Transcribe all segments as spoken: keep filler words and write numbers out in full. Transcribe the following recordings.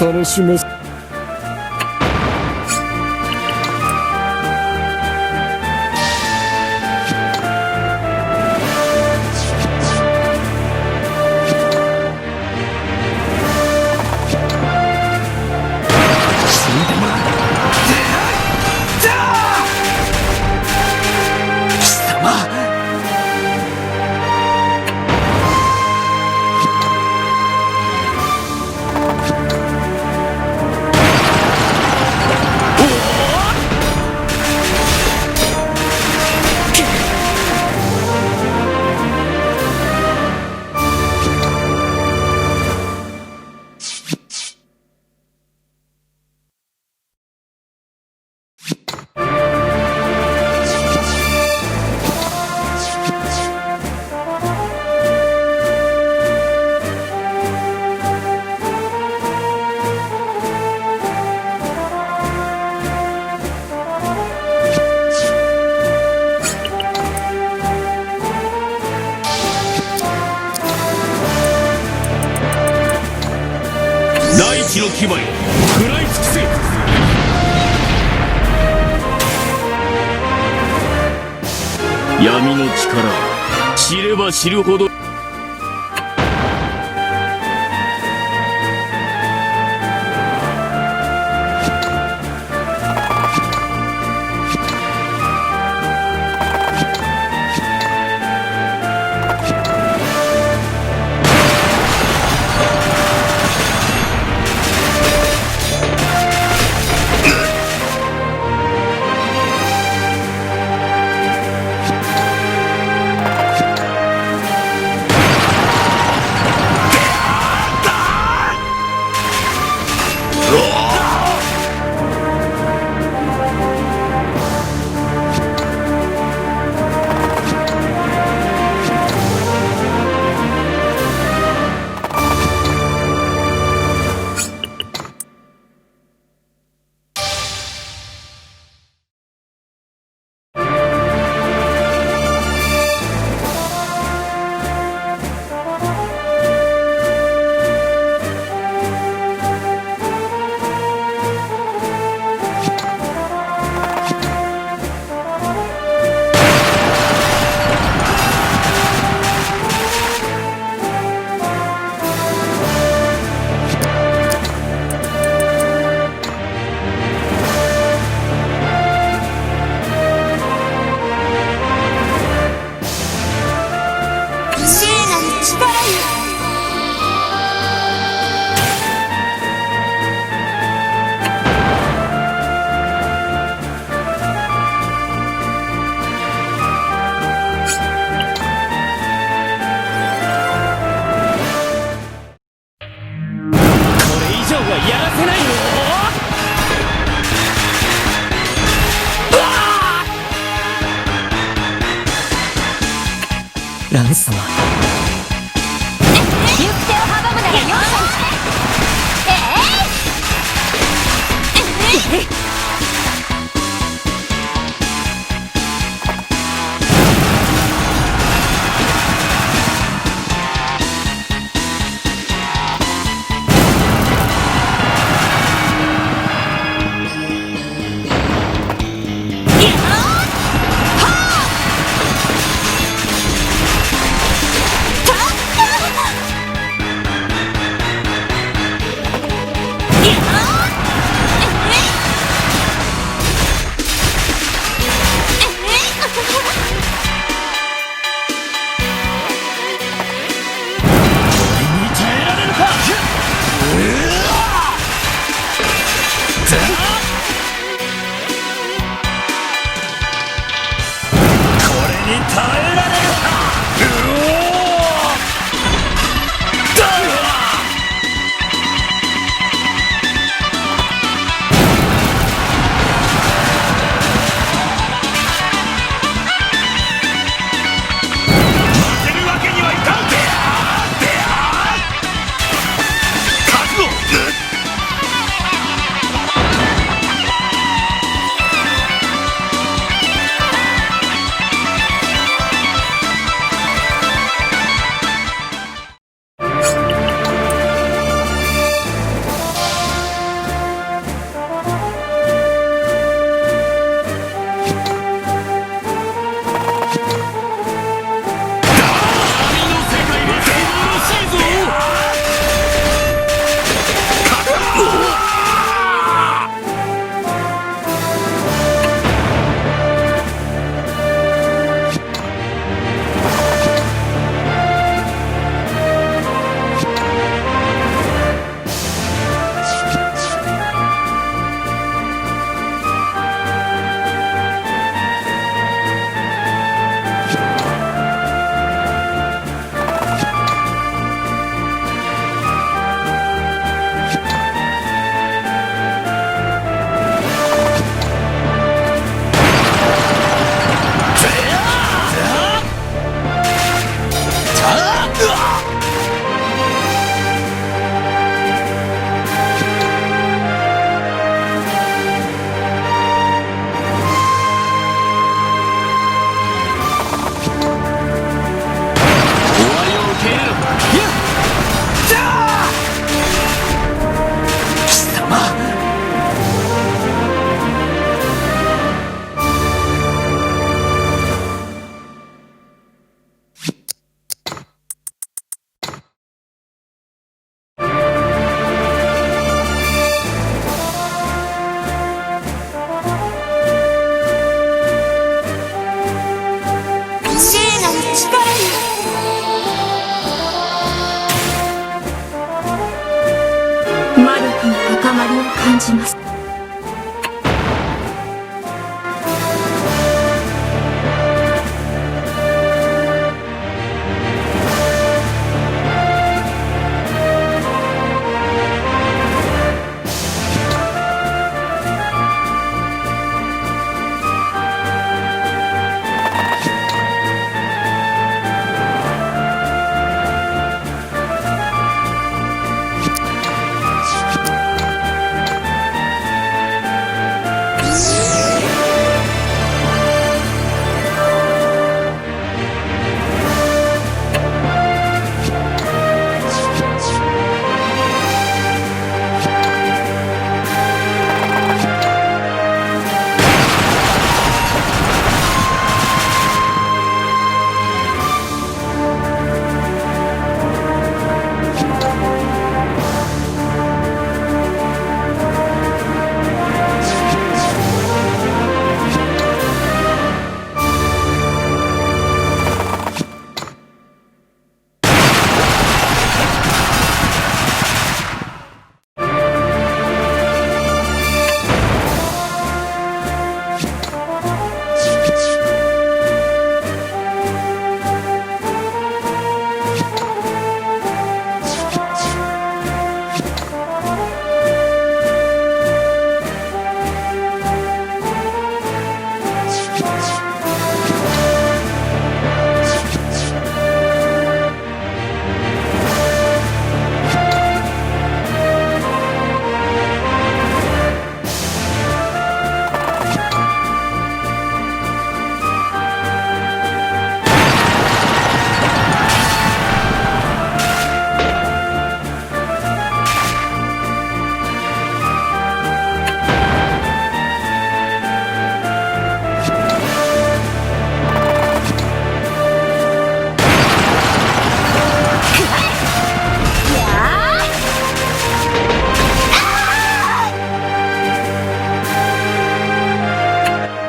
楽しめ。死んでもらう。貴様！大地の牙よ、食らい尽くせ。闇の力、知れば知るほど。これ以上はやらせないよ。ランスマ。行く手を阻むなら容赦に。えい！えい！感じます。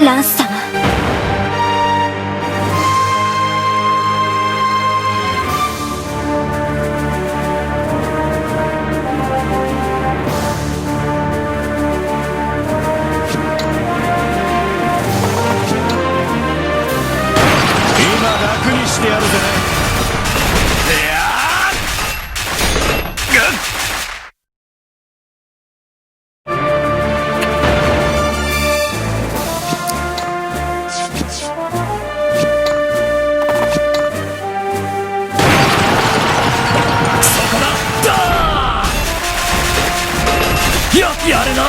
ランス様。今、楽にしてやるぜ。いやー！そこだ！だー！よくやるな！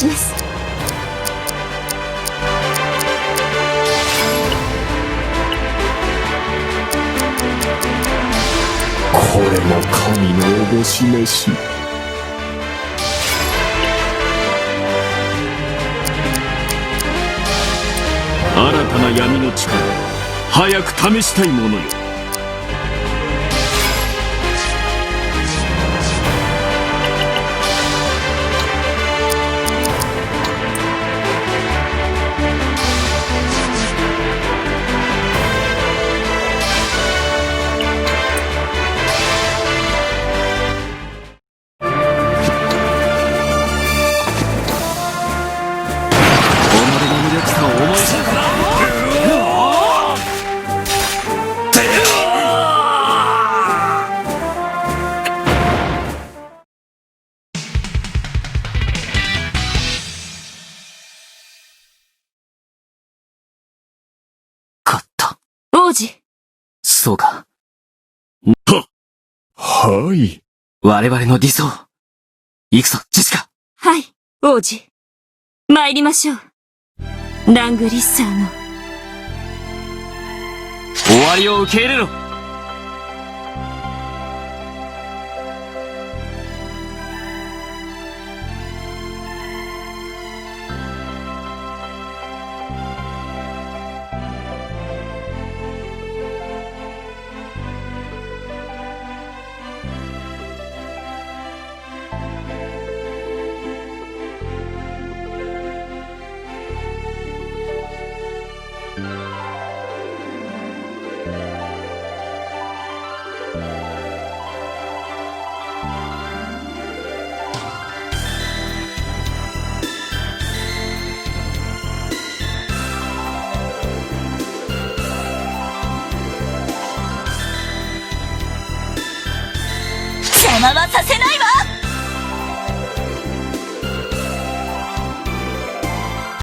ます。これも神のおぼしめし。新たな闇の力、早く試したいものよ。己の無力さを思い知る。勝った。王子。そうか。は、はい。我々の理想。行くぞ、ジェシカ。はい、王子。参りましょう。ラングリッサーの終わりを受け入れろ。 邪魔はさせない。